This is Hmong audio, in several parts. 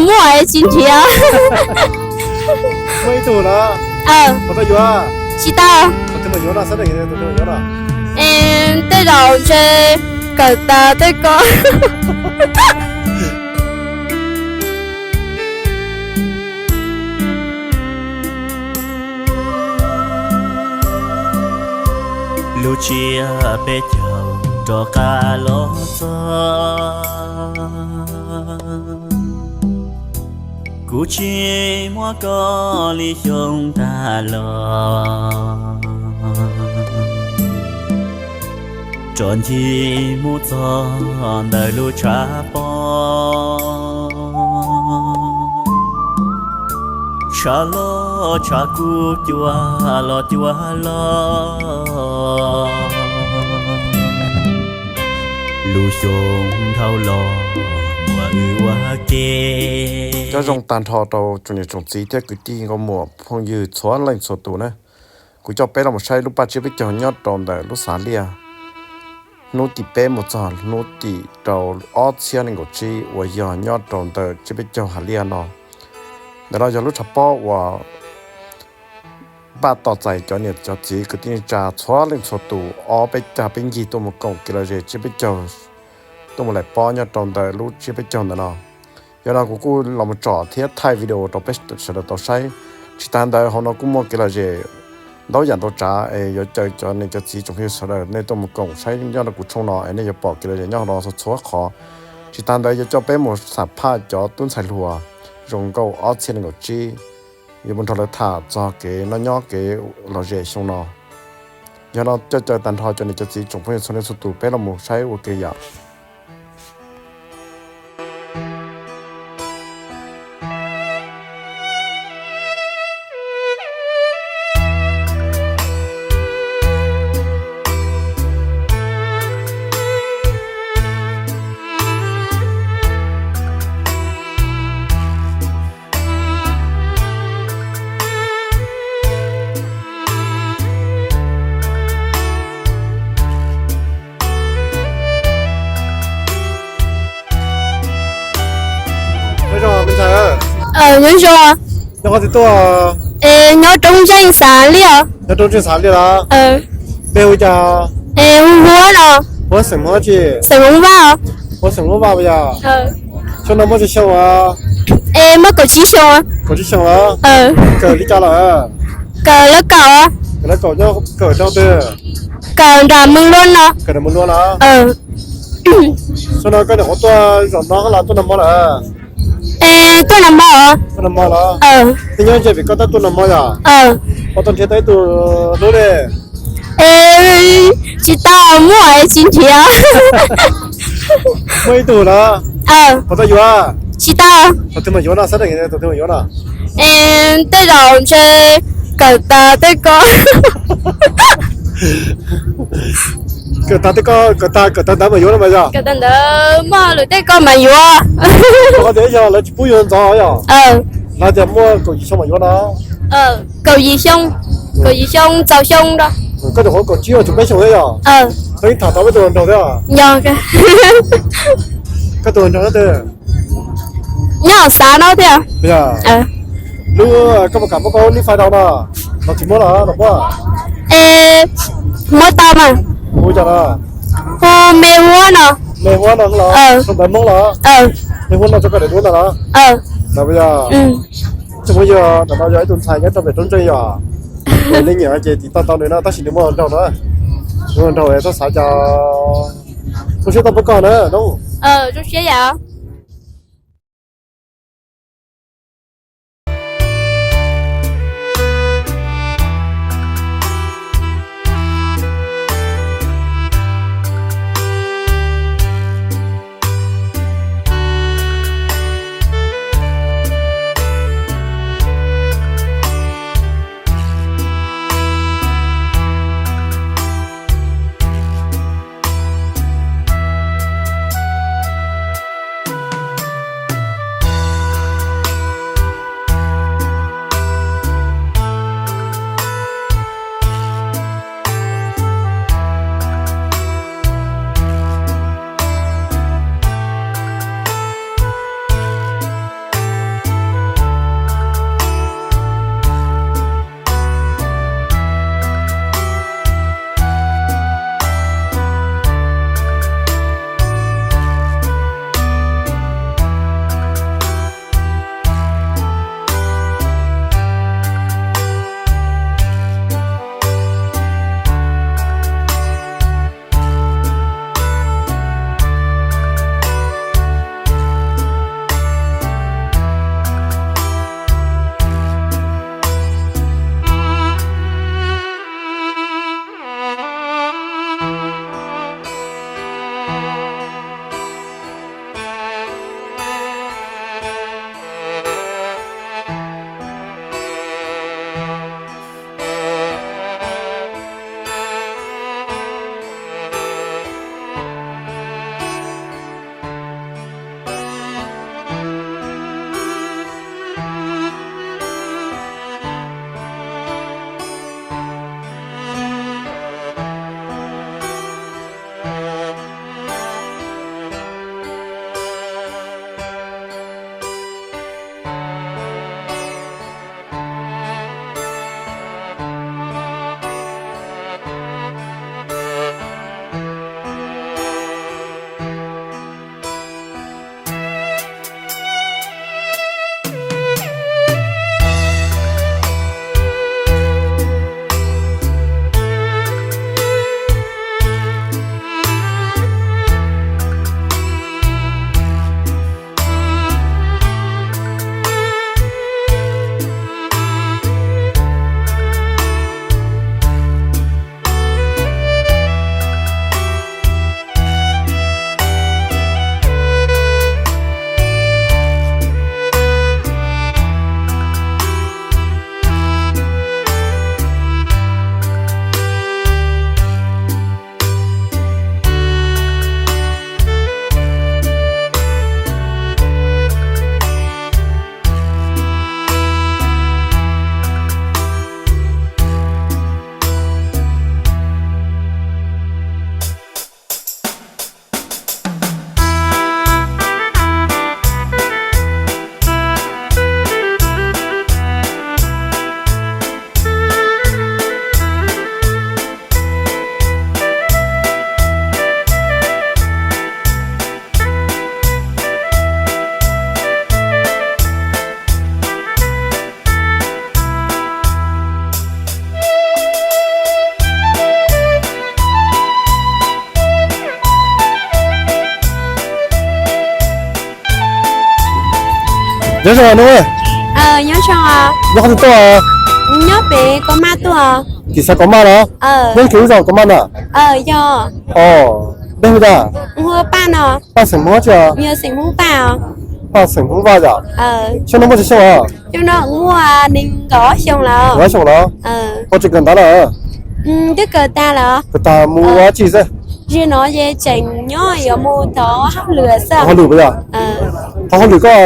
Muaj es tsis nrhiav. Muaj ib tug na. Tsis tau. Tej zaum ntshe kawm tas tej ko. Lub tsiab peb caug rov qab los txog, kuv tsis muab koj li xyoo tag los. Tso ncig mus txog ntawm lub tshav pob, tshav loj tshav kub cua los cua los, lub xyoo dhau los muaj wb ua ke. Nyob zoo tag nrho rau tsoom niam tsoom txiv thiab kwv tij nkauj muam phooj ywg txhua leej txhua tus na. Kuv coj peb los mus saib lub paj tsiab peb caug nyob rau ntawm lub xav liaj hnub tim peb mus txog hnub tim rau ob txhiab nees nkaum tsib uas yog nyob rau ntawm tsiab peb caug hav liaj no. Ntawm no yog lub tshav pob uas npaj tos txais cov niam cov txiv kwv tij neej tsa txhua leej txhua tus ob peb cag peb ncig tuaj mus koom kev lom zem tsiab peb caug, tuaj mus laim pob nyob rau ntawm lub tsiab peb caug ntawm no. Yog no kuv kuj los mus tsom thiab thaij video rau peb sawv daws tau saib. Tsis tas ntawd hauv no kuj muaj kev lom zem ntau yam ntau tsav es yuav caw cov niam cov txiv tsoom phooj ywg sawv daws nej tuaj mus koom saib nyob rau kuv tshooj no es nej yuav pom kev lom zem nyob hauv no txhua txhua qhov. Tsis tas ntawd yuav coj peb mus xam phaj cov tub ntxhais hluas zoo nkauj ob txhiab nees nkaum tsib, yuav mus nrog lawv tham txog kev noj nyob kev lom zem xyoo no. Yog no coj caw tag nrho cov niam cov txiv tsoom phooj ywg txhua leej txhua tus peb los mus saib ua ke yom. Nyob zoo me ntxhais. Nyob zoo. Nyob qhov twg tuaj? Es nyob Roob Ntseej xav liaj. Nyob Roob Ntseej xav liaj los? Npe hu cas? Hu Huab no. Huab xeem Huab tsi? Xeem Hmoob Vaj. Huab xeem Hmoob Vaj puas yog? Xyoo no muaj tsawg xyoo os? Es muaj kaum tsib xyoo. Kaum tsib xyoo los? Kawm li cas lawm? Kawm lab kaum. Kawm lab kaum nyob kawm rau twg? Kawm nram Mws Luab no. Kawm nram Mws Luab los? Xyoo no koj nyuam qhuav tuaj zaum no los tuaj nag hmo lawm? Es tuaj nag hmo. Tuaj nag hmo los? Twb nyob ze vim koj tab tuaj nag hmo yom? Koj tau nrhiav tau ib tug hlub li? Es tsis tau, muaj es tsis nrhiav. Muaj ib tug los? Puas tau yuav? Tsis tau. Tus twg mas yuav no, xav tias tus twg mas yuav no? Es tej zaum ntshe kawm tas tej ko. Kawm tas tej ko, kawm tas kawm tas ntawd mas yuav no mas yog? Kawm tas ntawd muaj lwm tej ko mas yuav. Qhov tias yog lawv tsis pub yuav ntxov yom? Lawv tias muaj kaum yim xyoo mas yuav no. Kaum yim xyoo, kaum yim xyoo txaus xyoo rau. Koj nyuam qhuav kaum tsib, tshuav peb xyoo thiab yom? Koj yeej tham tau peb tus hluas nraug thiab? Yog. Koj tus hluas nraug nyob twg? Nyob xav no thiab. Lub, koj puas kam muab koj lub fais rau no? Los tsis muab los los muab? Es muab tau mas. Hu cas no? Hu Me Huab no. Me Huab no los? Hu ntawv Hmoob los? Me Huab no tso koj daim duab ntawd los? Ntawd puas yog? Tsoom phooj ywg, ntawm no yog ib tug ntxhais nyob rau pem Roob Ntseej yom. Leej nyiam ces tiv tauj tau nws no, tab sis nws muaj hluas nraug na. Nws muaj hluas nraug txhob xav cas. Zoo siab tau pom koj na. Zoo siab yom. Nyob zoo nawb. Nyob qhov twg tuaj? Nyob pem Kos Maj tuaj. Tim xav Kos Maj los? Nyob kiag lub zos Kos Maj na? Dej hu tas? Paj xeem Hmoob tsi? Paj xeem Hmoob Vaj yom? Xyoo no muaj tsawg xyoo os? Muaj nees nkaum ob xyoo lawm. Ob xyoo lawm? Puas tseem kawm ntawv lawm? Twb kawm tas lawm. Kawm tas mus ua dab tsi xwb? Zaum no ces tseem nyob yuav mus thov hauj lwm xwb. Hauj lwm puas yog? Thov hauj lwm koj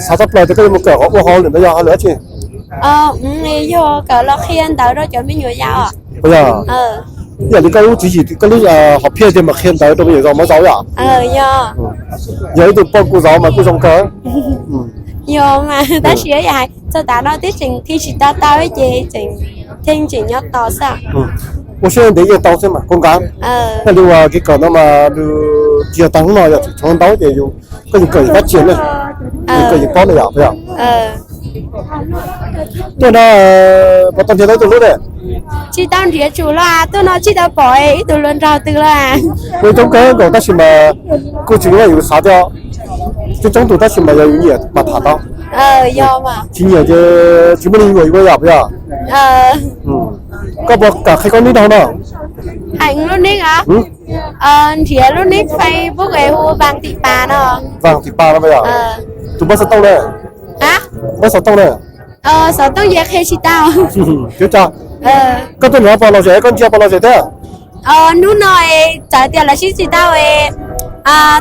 xav tshaj plaws tias koj yuav mus kawm ua hauj lwm ntawd yog hauj lwm dab tsi? Yog kawm los qhia ntawv rau cov me nyuam yaus. Puas yog? Ib yam li koj lub tswv yim koj lub hom phiaj tias mas qhia ntawv rau me nyuam yaus muab zaum yom? Yog ib tug poj kuj zaum mas kuj zoo kawg. Yog mas tab sis yam hais txog tav no twb tseem thi tsis tau tau ces tseem theej tseem nyob tos xwb. Ua siab ntev yeej tau xwb mas koj nqa. Thiaj li uas kev kawm no mas nws tsis yog tag hnub no, yog tseem tshuav ntau ces yus, koj yeej kawm yeej fab tsias ne, yus kawm yeej paub na yom, puas yog? Tuaj no puas tau nrhiav tau ib tug hlub ne? Tsis tau nrhiav tsum los, tuaj no tsis tau pom ib tug hluas nraug twg los. Ua coob kawg nkaus tab sis mas kuj tsis muaj yus xav thiab. Coob coob tus tab sis mas yog yus nyiam mas tham tau. Tsis nyiam ces tsis muaj neeg yuam yus yom, puas yog? Koj puas kam qhia koj nick rau hauv no? Heev lub nick os. Nrhiav lub nick Facebook es hu Vam Tim Pas no. Vam Tim Pas no puas yog? Tus npawb xov tooj na? Npawb xov tooj na? Xov tooj ces qhia tsis tau. Koj tuaj no puas lom zem, koj ntsia puas lom zem thiab? Hnub no txawm tias lawv sib tsis tau es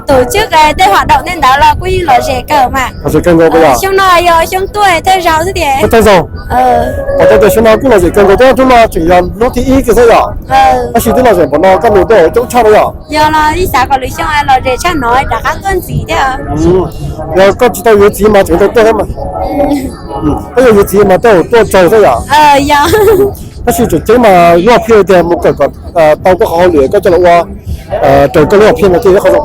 tus tswb tej hom daum ntej ntawd los kuj yeej lom zem kawg mas. Lom zem kawg nkaus puas yog? Xyoo no yog xyoo tuaj thawj zaug xwb tias. Thawj zaug. Pom tau tias xyoo no kuj lom zem kawg nkaus thiab, hnub no tseem yog hnub thib ib kiag xwb yom? Tab sis twb lom zem npaum no koj mus tuaj coob tshaj no yom? Yog los ib xav kom lwm xyoo lom zem tshaj no rov qab tuaj ntxiv thiab. Yog koj tsis tau yuav txiv mas tseem tau tuaj thiab mas. Koj yog yuav txiv mas tej zaum tuaj tsawg xwb yom? Tab sis tseem ceeb mas lub hom phiaj tias mus kawm kom tau koj qhov hauj lwm koj coj los ua raws koj lub hom phiaj no thiaj yog qhov zoo.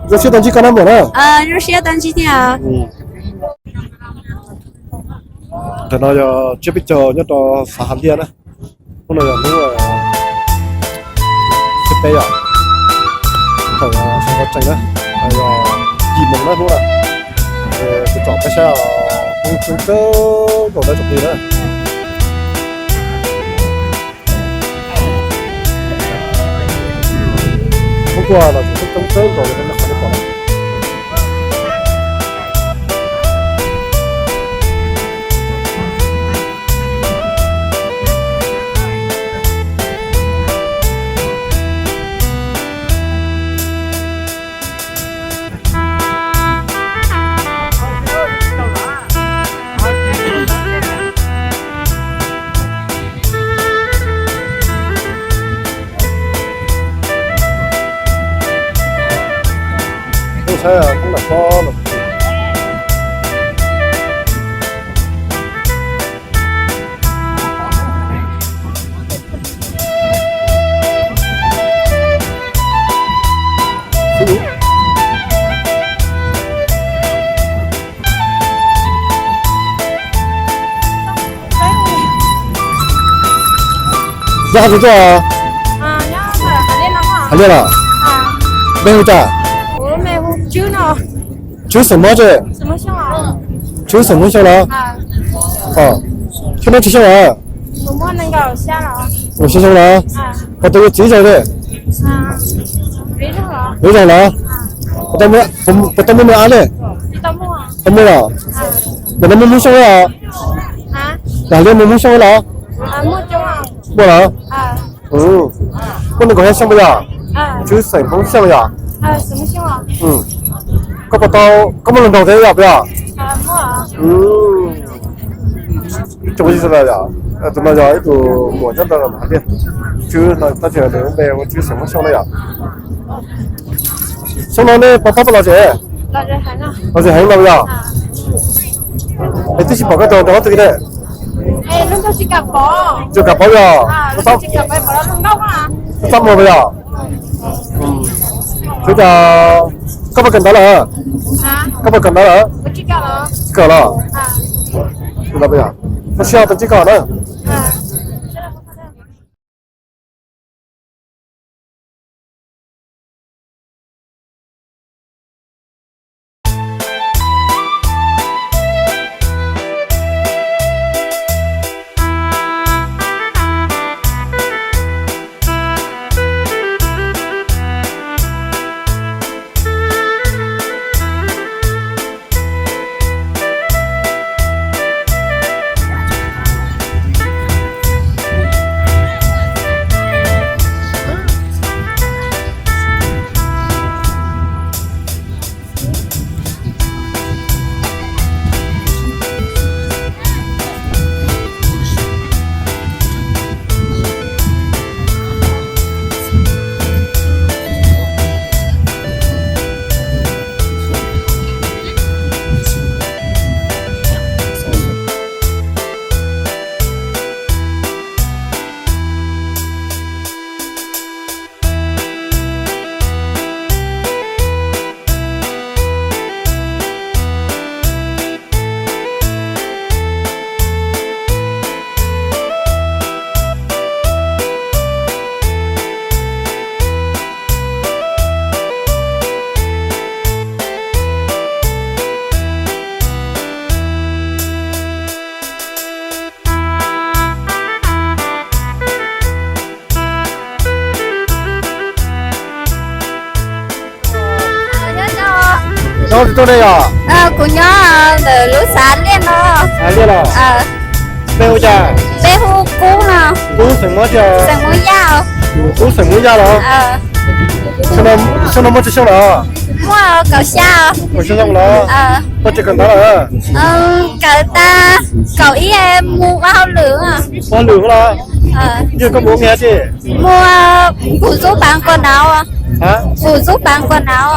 Zoo siab tau ntsib koj na muam na. Ntawm no yog tsiab peb caug nyob rau xav Hav Liaj na. Hnub no yog hnub thib peb yom, thaum sawv ntxov tsees na, yog yim moos na hnub na. Kuv tsom peb saib os, poob coob kawg nkaus dawb tso plig na. Poob kuaj los kuj coob kawg nkaus li qhov nej pom na. Saib poob nram pob no. Nyob qhov twg tuaj? Hav Liaj los? Npe hu cas? Tswb xeem Hmoob tsi? Tswb xeem Hmoob Xyooj los? Xyoo no tsawg xyoo los? Xya xyoo los? Puas tau yuav txiv zoo li? Yuav zoo los? Puas tau muaj me ab li? Tau muaj los? Ntawm no muaj Hmoob Xyooj los? Hav Liaj muaj Hmoob Xyooj los? Muaj los? Muaj nees nkaum xya xyoo puas yog? Tswb xeem Hmoob Xyooj yom? Koj puas tau, koj muaj hluas nraug thiab yom puas yog? Ib tsoom ib tug no yog ib tug muam nyob rau Hav Liaj, Tswb no tab sis nws lub npe hu Tswb xeem Hmoob Xyooj na yom. Xyoo no nej puas pab puas lom zem? Lom zem heev no yog? Es twb tsis pom koj rau nrog ob tug ne. Tsis kam pom yog? Txhob muag puas yog? Xyov cas koj puas kawm ntawv lawm? Koj puas kawm ntawv lawm? Tsis kawm los? Koj siab tau ntsib koj na. Tuaj nej yog? Kuv nyob ntawm lub xav Liaj no. Liaj los? Peb hu cas? Peb hu Kub no. Kub xeem Muas tiag? Xeem Muas Yaj. Kub xeem Muas Yaj los? Xyoo no muaj tsawg xyoo lawm? Muaj kaum xya. Kaum xya xyoo los? Muaj tsis kawm ntawv lawm? Kawm tas kaum ib mus ua hauj lwm. Ua hauj lwm los? Yog koj mus ua nge tsi? Mus ua phủ giúp bán quần áo. Phủ giúp bán quần áo.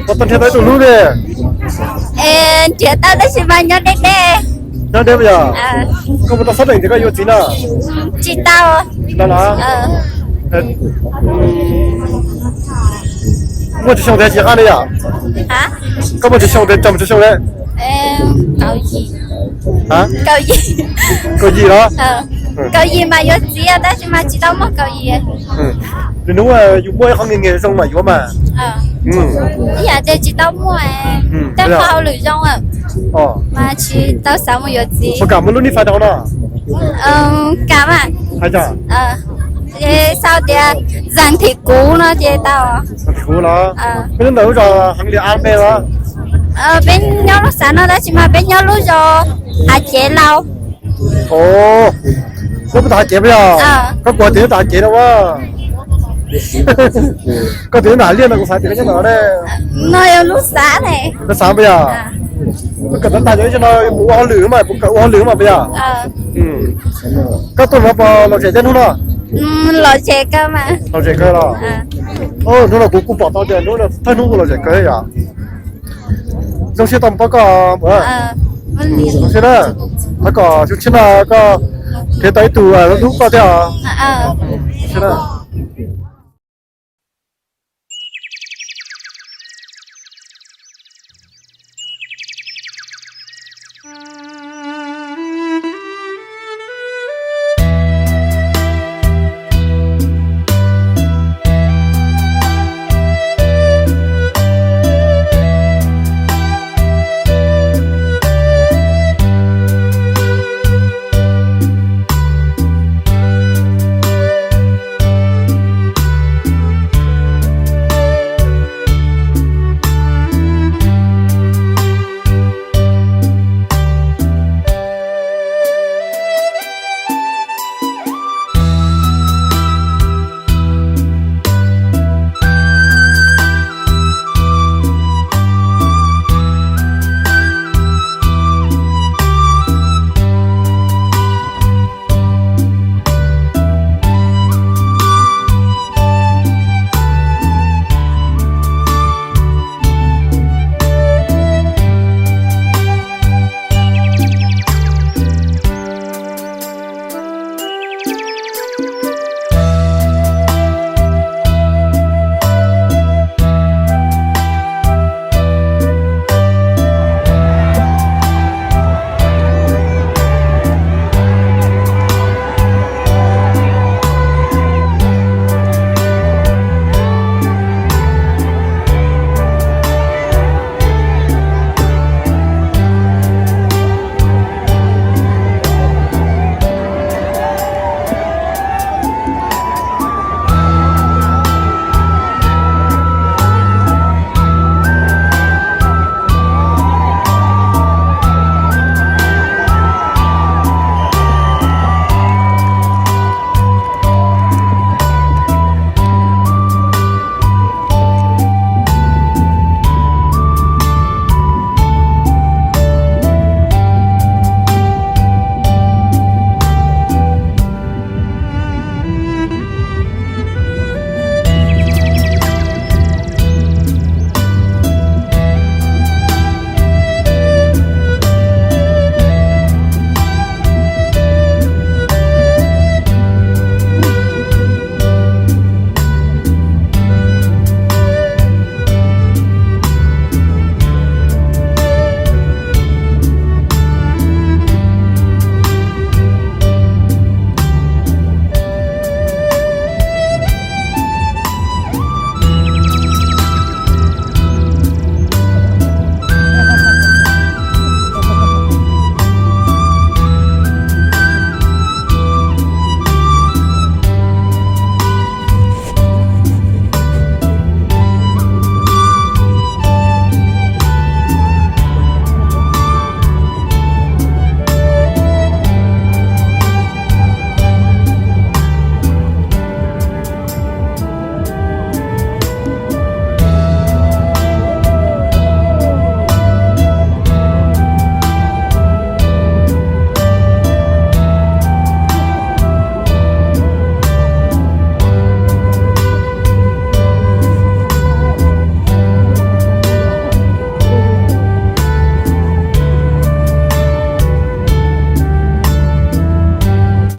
Puas tau nrhiav tau ib tug hlub li? Nrhiav tau tab sis mas nyob deb deb. Nyob deb puas yog? Koj puas tau xav tias koj yuav txiv na? Tsis tau. Tsis tau los? Muaj tsawg xyoo tiag tsis qab li yom? Koj muaj tsawg xyoo tiag, tsawg xyoo li? Kaum yim los? Kaum yim mas yuav txiv tab sis mas tsis tau muaj kaum yim. Lwm hnub yus muaj ib qho nyiaj zoo mas yuav mas. Ib yam tias tsis tau muaj, tej qho hauj lwm zoo mas tsis tau xav mus yuav txiv. Puas kam muaj lub nij fais rau hauv no? Kam mas. Hais cas? Sau tias Zam Thim Kuv no ces tau. Zam Thim Kuv los? Peb nyob ntawm lub zos heev li ab me los? Peb nyob lub xav no tab sis mas peb nyob lub zos Hav Cev Laus. Ub, puag tom Hav Cev puas yog? Koj kuv tias nyob tom Hav Cev no a. Koj tias nyob tom Hav Liaj no kuv xav tias koj nyob tom ne. No yog lub xav ne. Lub xav puas yog? Koj kawm tab tag yog ib zaug no mus ua hauj lwm mas, puas kawm ua hauj lwm mas puas yog? Koj tuaj no puas lom zem tau hnub no? Lom zem kawg mas. Lom zem kawg los? Hnub no kuv kuj pom tau tias hnub no thawj hnub kuj lom zem kawg yom. Zoo siab tau mus pab koj. Zoo siab na. Thov kom xyoo tshiab no koj nrhiav tau ib tug hlub koj thiab os.